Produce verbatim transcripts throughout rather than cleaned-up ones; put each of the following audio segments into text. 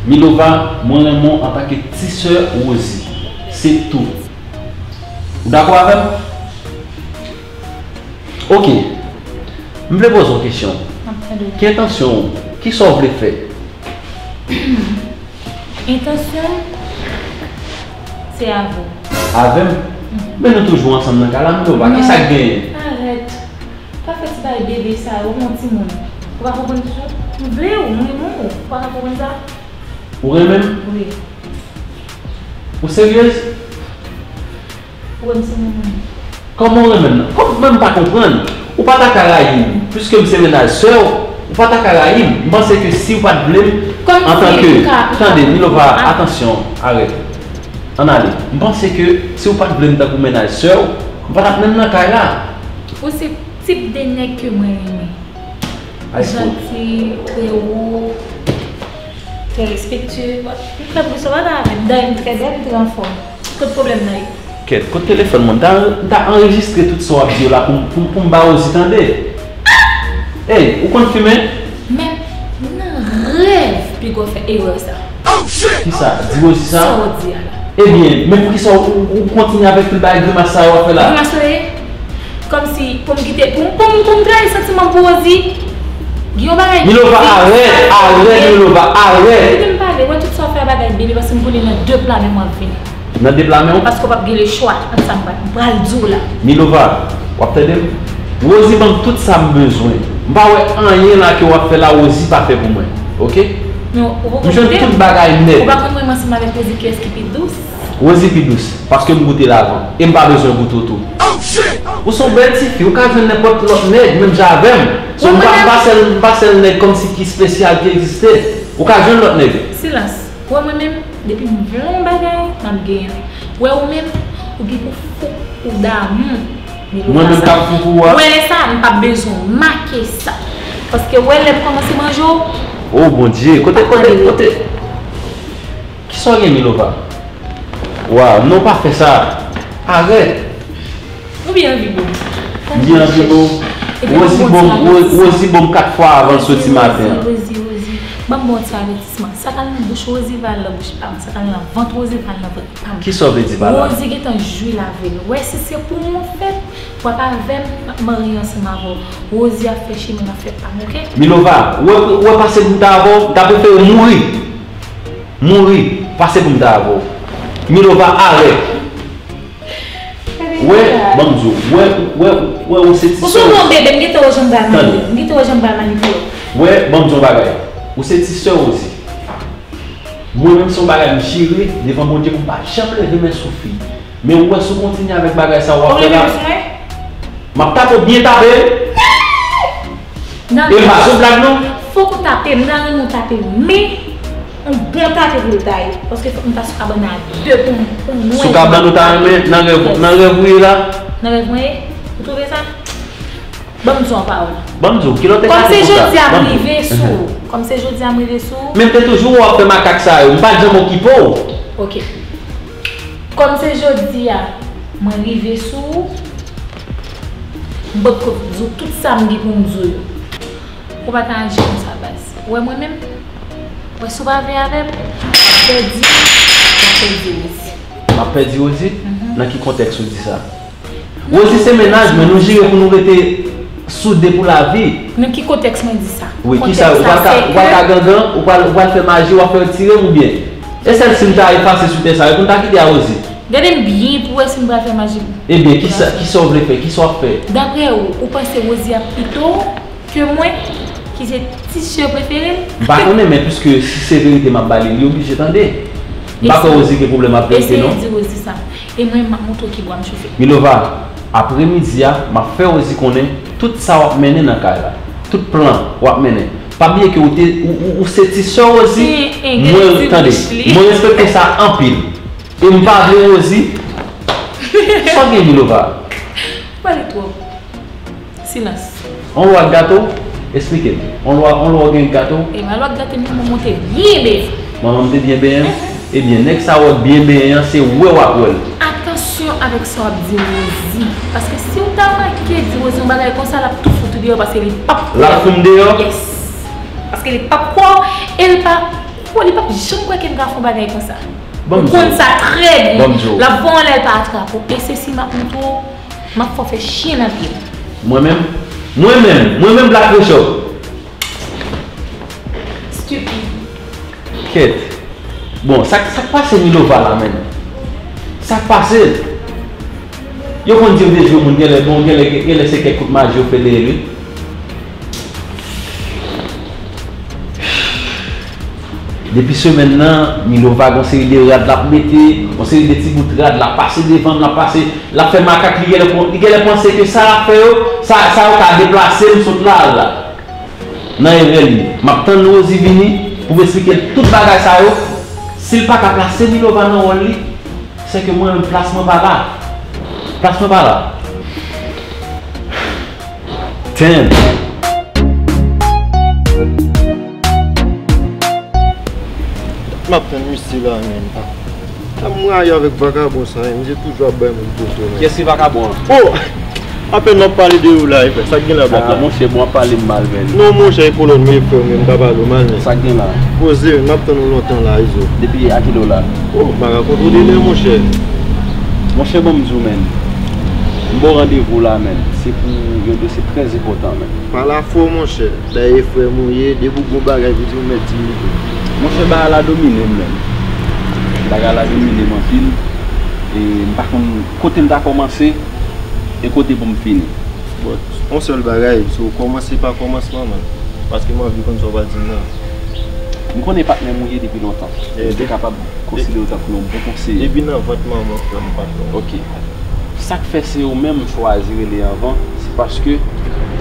Milova, mwen renmen w antanke ti sè Rosie. Se tou. Ou dakò avè m? Ok. M vle poze w kesyon. M ap tande w. Ki entansyon w? Kisa w vle fè? Entansyon m, se avè w. Avè m? Mhm. Men nou toujou ansanm nan kay la, Milova. Kisa k genyen? Arèt. Pa fè ti bagay bebe sa yo, yon timoun. Ou pa konprann toujou? M vle w, m renmen w. Ou pa ka konprann sa? Ou renmen m? Wi. Ou seryez? Ou wè m se moun mwen. Kòman w renmen m nan? Kòman m pa konprann? Ou pa ta ka rayi m, piske m se mennaj sè w, ou pa ta ka rayi m. M panse ke si w pa t vle m, antanke, tande, Milova, atansyon, arèt. Ann ale. M panse ke si w pa t vle m tankou mennaj sè w, m pa t ap menm nan kay la. Ou se tip de nèg ke mwen renmen. Ay, fout. Janti, trè wo, trè respektye. M fè plis sa pa ta avè m. Dayè, m trè bèl, m trè anfòm. Kot pwoblèm nan ye? Kèt, kot telefòn mwen? M ta, m ta anrejistre tout sa w ap di yo la pou, pou, pou m ba Rosie tande. Ey, ou konn fimen? Men, nan rèv, piga w fè erè sa. Kisa? Di Rosie sa? Sa w di a la. Ebyen, men poukisa w, ou, ou kontinye avèk tout bagay grimas sa yo w ap fè la? Grimas yo ye? Kòmsi pou m kite, pou m, pou m, pou m trayi santiman m pou Rosie? Gen yon bagay. Milova, arèt, arèt, Milova, arèt. Kite m pale, wè tout sa w fè a bagay bebe, paske m konnen nan de pla men m w ap vini. Nan de pla men w? Paske w p ap gen lechwa ant sa m pral, m pral di w la. Milova, w ap tande m? Rosie ban m tout sa m bezwen. M pa wè anyen la ke w ap fè la, Rosie pa fè pou mwen. Oke? Men ou poko koute m. M jwenn tout bagay nèt. Ou pa konn mwen ansanm avèk Rosie kiyès ki pi dous? Rosie pi dous, paske m goute l avan. E m pa bezwen goute w tou. Ou se yon bèl tifi, ou ka jwenn nenpòt lòt nèg, menm jan avè m. So, m pa, m pa sèl, m pa sèl nèg kòmsi ki espesyal ki egziste. Ou ka jwenn lòt nèg. Silans. Wè mwen menm, depi m vle yon bagay, m ap genyen l. Wè ou menm, ou gen pou fou, ou damou. Mwen menm k ap fou pou ou a? Wè sa, m p ap bezwen w make sa. Paske wè lè m kòmanse manje w. O Bondye, kote, kote, kote? Kisa w gen, Milova? Waw, non, pa fè sa. Arèt. Ou byen anvi bo m. M byen anvi bo m. Rosie bo m, Ro-, Rosie bo m kat fwa avan l soti maten an. Rosie, Rosie, Rosie. Ban m ba w ti avètisman. Sa k al nan bouch Rosie va al nan bouch pa m. Sa k al nan vant Rosie va al nan vant pa m. Kisa w vle di pa la? Rosie gentan jwi lavi l. Wè, si se pou mwen fèt, w ap avè m, m ap marye ansanm avè w. Rosie ap fè chimen l, m ap fè pa m, oke? Milova, ou wè, ou wè pase pou m ta avè w, m ta prefere mouri. Mouri, pase pou m ta avè w. Milova, arèt. Wè, ban m di w, wè, wè, wè, ou se ti sè. Ou se yon bon bebe, m gentan wè jan m pral manipile. M gentan wè jan m pral manipile w. Wè, ban m di w yon bagay. Ou se ti sè Rosie. Mwen menm se yon bagay m jere devan Bondye pou m pa janm leve men sou fi. Men ou wè si w kontinye avèk bagay sa w ap fè la. Ou leve men sou mwen? M ap tape w byen tape. E m pa sou blag non. Fòk ou tape m, m ta renmen w tape m, men yon bon tape pou l ta ye. Paske fòk m ta sou kabann nan a de pou m, pou m wè. Sou kabann ou ta renmen, nan rèv, nan rèv ou ye la? Nan rèv mwen ye? Ou twouve sa? Ban m di w yon pawòl. Ban m di w, kilòt e kate konsa. Kòm se jodi a m rive sou ou. Kòm se jodi a m rive sou ou. Men m te toujou wè w ap fè makak sa yo, m pa t janm okipe w. Oke. Kòm se jodi a mwen rive sou ou, m potko di w tout sa m gen pou m di w yo. Ou pa ka aji konsa, baz. Ou wè mwen menm? Ou wè si w pa vle avè m, w ap pèdi, w ap pèdi Rosie. M ap pèdi Rosie? Mhm. Nan ki kontèks ou di sa? Rosie se mennaj mwen, nou jire pou nou rete soude pou lavi. Nan ki kontèks mwen di sa? Wi, kisa, ou pral ka, ou pral ka gangan, ou pral, ou pral fè maji, w ap fè retire m oubyen? E sèl si m ta efase sou tè sa, yo pou m ta kite a Rosie. Gade m byen pou wè si m pral fè maji. Ebyen, kisa, kisa w vle fè? Kisa w ap fè? Daprè ou, ou panse Rosie ap pito ke mwen, ki se ti sè prefere l? M pa konnen, men piske si se verite m ap ba li, li oblije tande. M pa kwè Rosie gen pwoblèm ak verite, non. Eseye di Rosie sa. E mwen, m ap montre w ki bwa m chofe. Milova, apremidi a, m ap fè Rosie konnen tout sa w ap mennen nan kay la. Tout plan w ap mennen. Pa bliye ke ou te, ou, ou, ou se ti sè Rosie. Mwen, tande, mwen respekte sa anpil. E m pa vle Rosie. Sa w gen, Milova? Pale twòp. Silans. On lwa gato? Esplike m. On lwa, on lwa gen gato? E manlwa gato m, mwen monte byen benyen. Manman m te byen benyen? Mhm. Ebyen, nèg sa wè byen benyen an, se wè w ap wè l. Atansyon avèk sa w ap di Rosie. Paske si w ta manke di Rosie yon bagay konsa, l ap tou fout ou deyò, paske li p ap kwè. L ap fout m deyò? Yes. Paske li p ap kwè w, e li pa, li p ap janm kwè ke m ka fè yon bagay konsa. Ou konn sa trè byen. L ap voye w anlè, l pa atrape w. E se si m ap montre w, m ap fè w fè chen nan pye m. Mwen menm, mwen menm, mwen menm Black Rechò. Stupid. Kèt. Bon, sa, sa k pase Milova la menm? Sa k pase l? Yo konn di yo te jwe moun, genlè, bon, genlè, genlè se kèk kout maji yo fè dèyè li. Depi semèn nan, Milova gon seri de rad l ap mete, gon seri de ti bout rad l ap pase devan m, l ap pase, l ap fè makak, li genlè, li genlè panse ke sa l ap fè yo, sa, sa yo ka deplase m sot la al la. Nan erè li. M ap tann Rosie vini pou m esplike l tout bagay sa yo. Si l pa ka plase Milova nan wòl li, se ke mwen menm plas mwen pa la. Plas mwen pa la. Damn. M ap tann misye la menm. Sa m rayi avèk vakabon sa, misye toujou ap bay moun poto menm. Kiyès ki vakabon an? Oh! Apèn m ap pale de ou la, e frè, sa k gen la, Black la? Ah, monchè, bon, w ap pale m mal, menn. Non, monchè, e kolòn mwen, e frè w, men m pa pale w mal, men. Sa k gen la? Poze, men m ap tann ou lontan la, Izo. Depi a kilè w la? Oh, m pa rakonte w de lè, monchè. Monchè, ban m di w, menn. M ba w randevou la, menn. Se pou yon dosye trè enpòtan, menn. Pale a fò, monchè. Dayè, e frè m ou ye, depi w gon bagay pou di m, ou mèt di m li tou. Monchè, bagay la domine m, menn. Bagay la domine m anpil. E m pa konn kote m ta kòmanse e kote pou m fini. Bon, yon sèl bagay, se w kòmanse pa kòmansman, man. Paske m anvi konn sa w pral di m nan. M konnen patnè m ou ye depi lontan. M te kapab konsidere w tankou yon bon konseye. Depi nan vant manman w, frè m, m pa t wè w. Ok. Sa k fè se ou menm m chwazi rele anvan, se paske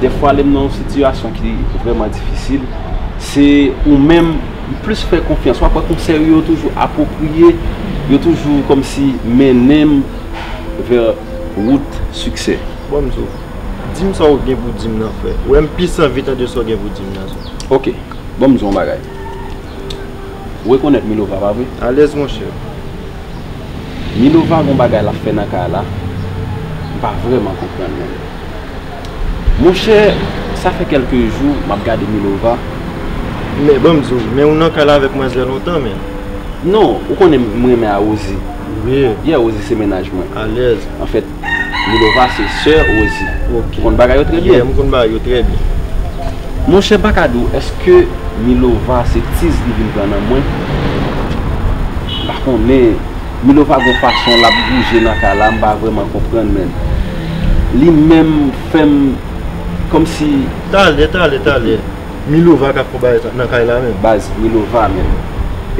dèfwa lè m nan yon sitiyasyon ki vrèman difisil, se ou menm m plis fè konfyans. W ap wè konsèy ou yo toujou apwopriye, yo toujou kòmsi mennen m vè wout siksè. Bon, m di w, di m sa w gen pou di m nan, frè. Ou wè m plis anvi tande sa w gen pou di m nan, sè. Ok, bon, m di w yon bagay. Ou rekonèt Milova, pa vre? Alèz, monchè. Milova gon bagay l ap fè nan kay la, m pa vrèman konprann, menn. Monchè, sa fè kèlke jou m ap gade Milova. Men, ban m di w, men ou nan kay la avèk manzè lontan, menn. Non, ou konnen m renmen a Rosie. Wi. Yeah, Rosie se mennaj mwen. Alèz. Anfèt, Milova se sè Rosie. Ok. Ou konn bagay yo trè byen. Yeah, m konn bagay yo trè byen. Monchè, m pa ka di w, èske Milova se tiz li vin pran nan mwen? M pa konnen. Milova gon fason l ap bouje nan kay la, m pa vrèman konprann, menn. Li menm fè m kòmsi. Talè, talè, talè. Milova ka fè bagay sa nan kay la menm. Baz, Milova menm.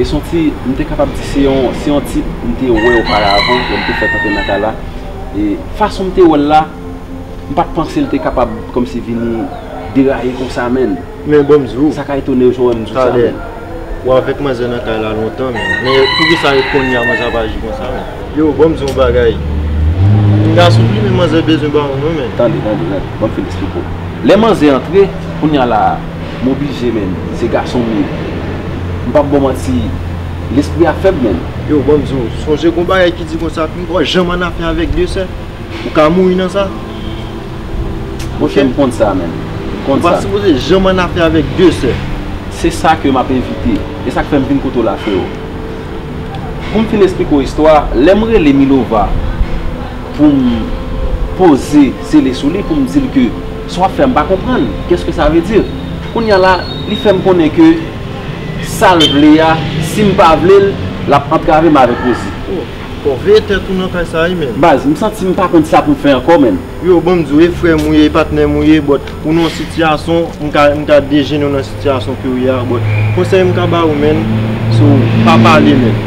E se yon ti, m te kapab di se yon, se yon tip m te wè oparavan, lè m te fèk antre nan kay la. E fason m te wè l la, m pa t panse l te kapab kòmsi vini deraye konsa, menn. Men bon, m di w. Sa ka etone w jan w wè m di w sa, menn. Ou avèk manzè nan kay la lontan, menn. Men poukisa e kounye a manzè ap aji konsa, menn? Yo, bon, m di w yon bagay. Piga soufle, men manzè bezwen ba w non, menn. Tande, tande, tande. Ban m fin esplike w. Lè manzè antre, kounye a la a, m oblije, menn. Se gason m ye. M p ap ba w manti, lespri a fèb, menn. Yo, bon, m di w, sonje gon bagay ki di konsa, piga w janm annafè avèk de sè. Ou ka mouri nan sa. Monchè, m konn sa, menn. M konn sa. Ou pa sipoze janm annafè avèk de sè. Se sa ke m ap evite. E sa k fè m vin kote w la, freo. Pou m fin esplike w istwa, lè m rele Milova pou m poze sele sou li, pou m di l ke sa w ap fè a, m pa konprann. Qu'est-ce que ça veut dire? Kounye a la, li fè m konnen ke sa l vle a, si m pa vle l, l ap antrave m avèk Rosie. Oh, fò w veye tèt ou nan kay sa wi, menn. Baz, m santi m pa konn sa pou m fè ankò, menn. Yo, bon, m di w, e frè m ou ye, e patnè m ou ye, but ou nan yon sitiyasyon, m ka, m ka dejene w nan sitiyasyon ke w ye a, but konsèy m ka ba ou, menn, se w pa pale, menn.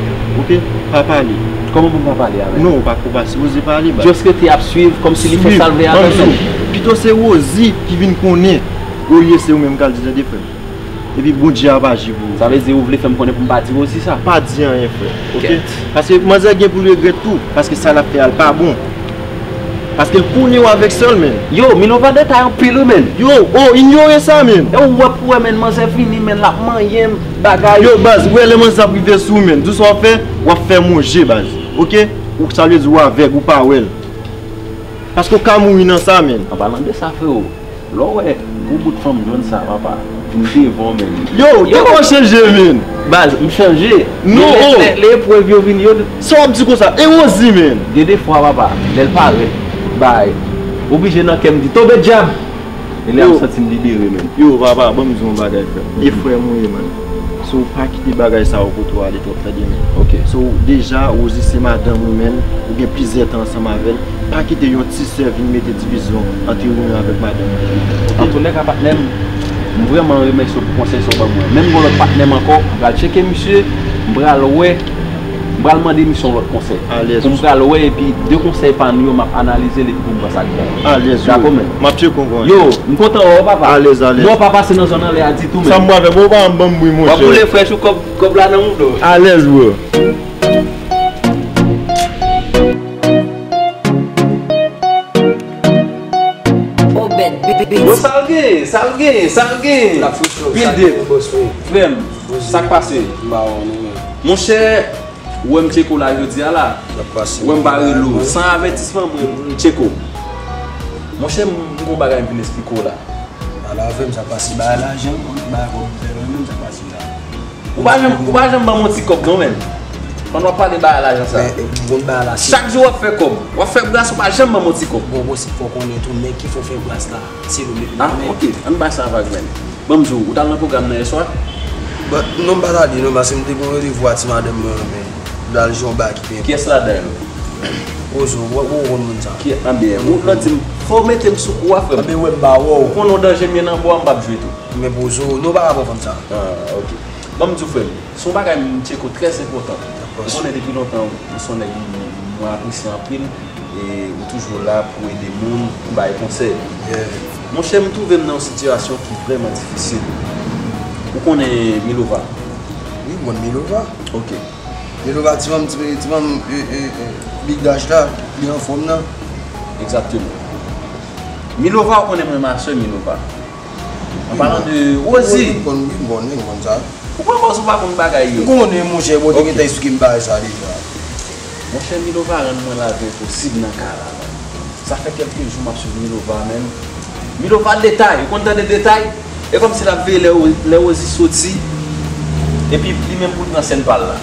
Oke? Pa pale. Kòman pou m pa pale avè l? Non, ou pa, ou pa sipoze pale, baz. Just rete ap swiv, kòmsi li fè sa l vle avè l, menn. Pito se Rosie ki vin konnen, olye se ou menm k al di, tande, frè m. Epi Bondye ap aji pou ou. Sa vle di ou vle fè m konnen pou m pa di Rosie sa? Pa di anyen, frè. Oke? Kèt. Paske manzè gen pou l regrèt tou. Paske sa l ap fè a, l pa bon. Paske l konnen w avèk sè l, menn. Yo, Milova detay anpil, wi, menn. Yo, oh, inyore sa, menn. E ou wè pou wè, menn, manzè vini, menn, l ap manyen m, bagay. Yo, baz, ou wè lè manzè ap rive sou ou, menn. Di w sa w ap fè, w ap fè m wonje, baz. Oke? Ou sa vle di w avèg, ou pa wè l. Paske w ka mouri nan sa, menn. An palan de sa, freo, lè w wè gwo bout fanm jòn sa, papa, M devan, men. Yo, yo, kòman w chanje, men? Baz, m chanje. Non, men lè, oh, lè, lè eprèv yo vini, yo. Sa w ap di konsa? E Rosie, men. Gen de fwa, papa, lè l parèt, bay, oblije nan kè m di, "Tonbe dyab!" E lè a m santi m libere, men. Yo, papa, ban m di w yon bagay, frè. E frè m ou ye, man. So, pa kite bagay sa yo pote w ale twòp, tande, men. Ok. So, deja, Rosie se madanm ou, men. Ou gen plizyè tan ansanm avè l. Pa kite yon ti sè vin mete divizyon ant ou menm avèk madanm ou. Antoulèka, patnè m, m vrèman remèsye w pou konsèy sa w ban mwen. Men m gen lòt patnè m ankò, m pral tcheke misye, m pral wè, m pral mande misye yon lòt konsèy. Alèz. Pou m pral wè, epi de konsèy pa nou yo, m ap analize l epi pou m wè sa k bon. Alèz, yo. Dakò, men. M ap tcheke w, yo, m kontan wè w, papa. Alèz, alèz. Mwen w pa pase nan zòn anlè a ditou, men. Sa m pral fè, bon, w pa ban m bri, monchè. W ap boule frèch ou kòb, kòb la nan mouda w. Alèz, bro. Obed, bi-, bi-, bi-, Yo, sa l gen, sa l gen, sa l gen. L ap fouti w, Pil sa l dip. Gen, bòs, wi. Frè m, sa k pase? M pa wè w, non, men. Monchè, ou wè m tcheke w la jodi a la. L ap pase. Ou wè m pa rele w. San avètisman, mwen, m tcheke w. Monchè, m, m gon bagay m vin esplike w la. Pale avè m, sa k pase? Bagay lajan, bagay kòb, menm sa k pase la. Ou pa janm, ou pa janm ban m yon ti kòb non, menm. Pandan w ap pale bagay lajan sa. Men, ou konn bagay la, se chak jou w ap fè kòb. W ap fè bras, ou pa janm ban m yon ti kòb. Bon, bon, se fò konnen tou, nèg ki fè w fè bras la, se nou menm. Ah, ok. Ann bay sa vag, menm. Ban m di w, ou t al nan pwogram nan yèswa? Bon, non, m pa t ale, non, paske m te gen yon randevou a ti madanm mwen, men. M t al jwe yon bagay ki te. Kiyès ladan yo? Ozo, ou, ou konn moun sa. Ki, anben, ou nan di m, fò w mete m sou kou a, frè m. Anben, wè m ba wè w. Ou konnen yon danje m ye nan bò a, m p ap jwe tou. Men Bozo, non, pa rapò fanm sa. Ah, ok. Ban m di w, frè m, se yon bagay m tcheke w trè enpòtan. Ou konnen depi lontan, ou se yon nèg m, mwen apresye anpil, e ou toujou la pou ede moun, pou bay konsèy. Yeah. Monchè, m twouve m nan yon sitiyasyon ki vrèman difisil. Ou konnen Milova? Wi, m konn Milova. Ok. Milova, ti manm, ti, ti manm, e, e, e, Big Dash la, li anfòm nan. Egzakteman. Milova, ou konnen mwen renmen sè Milova. An palan de Rosie. Wi, m konn, wi, m konn, wi, m konn sa. Ou pa koz ou pa konn bagay yo. M konnen, monchè, Bondye gentan esplike m bagay sa deja. Monchè, Milova rann mwen lavi enposib nan kay la, man. Sa fè kèlke jou m ap swiv Milova, menm. Milova detay, ou konn tande detay? E kòmsi l ap veye lè, lè Rosie soti, epi li menm pou l pran sèn pa l la.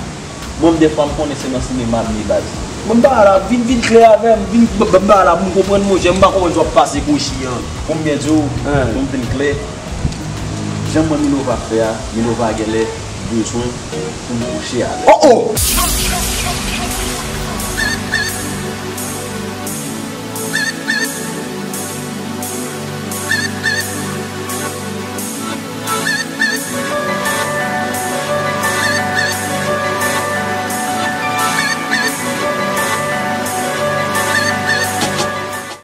Mwen, m, defwa, m konnen se nan sinema m ye, baz. Mwen, m pa la, vin, vin klè avè m, vin, m, m pa la pou m konprann, monchè, m pa konprann sa w ap pase kouchi an. Pou m byen di w, pou m vin klè, jan mwen Milova fè a, Milova genlè bezwen pou m kouche avè l. Oh, oh!